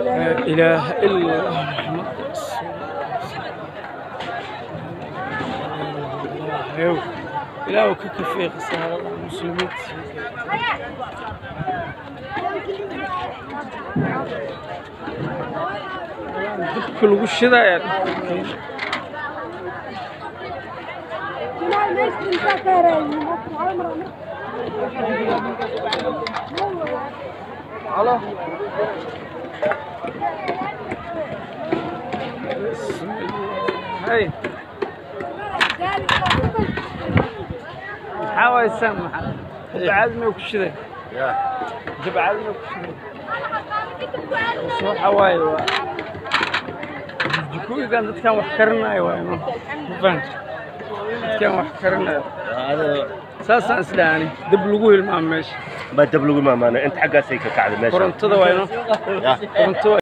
لا إله إلا الله محمد رسول الله. إله ka kafeey khasaarada muslimiinta. Dabka lagu shidaya. Hay, maxaa waaysan? Maxaa jabcaad may ku shiday? Jabcaad may ku shiday? Waxa waaye waa jikooyinkan dadkan wax karinayo waaye, ma fahamta? Dadkan wax karinayo saasaan isdhahani dab lagu hilmaamo meesha. Ma dab lagu maamaano inta xaggaasay ka kacday meesha. Korontada waayno, koronto.